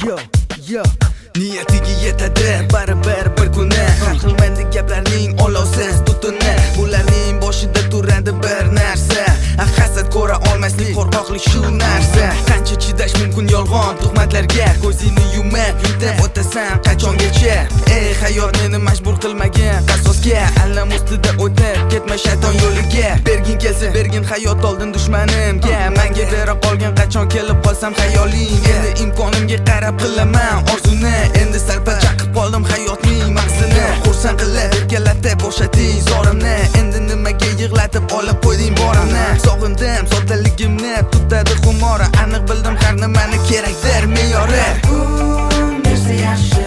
Yo, yo. Niyatiga yetadi baribir bir kuni. Har xil menda gaplarning olovsiz tutuni. Bularning boshida turadi bir narsa: hasad, ko'ra olmaslik, qo'rqoqlik, shu narsa. Qancha chidash mumkin yolg'on tuhmatlarga? Ko'zingni yumib, yutib o'tasan qachongacha? Ey hayot, meni majbur qilmagin qasosga. Alam ustida o'tib ketma shayton yo'liga. Bergin kelsa, bergin hayot oldin dushmanimga. Manga bera qolgin qachon kelib qolsam xayolingga. Endi imkonimga qarab qilaman orzuni. Endi sal-pal chaqib qoldim hayotning mag'zini. Xursand qilib, erkalatib bo'shating zorimni. Endi nimaga yig'latib olib qo'yding borimni? Sog'indim soddaligimni, tutadi xumori. Aniq bildim, har nimani kerakdir me'yori. Kun bersa yaxshi.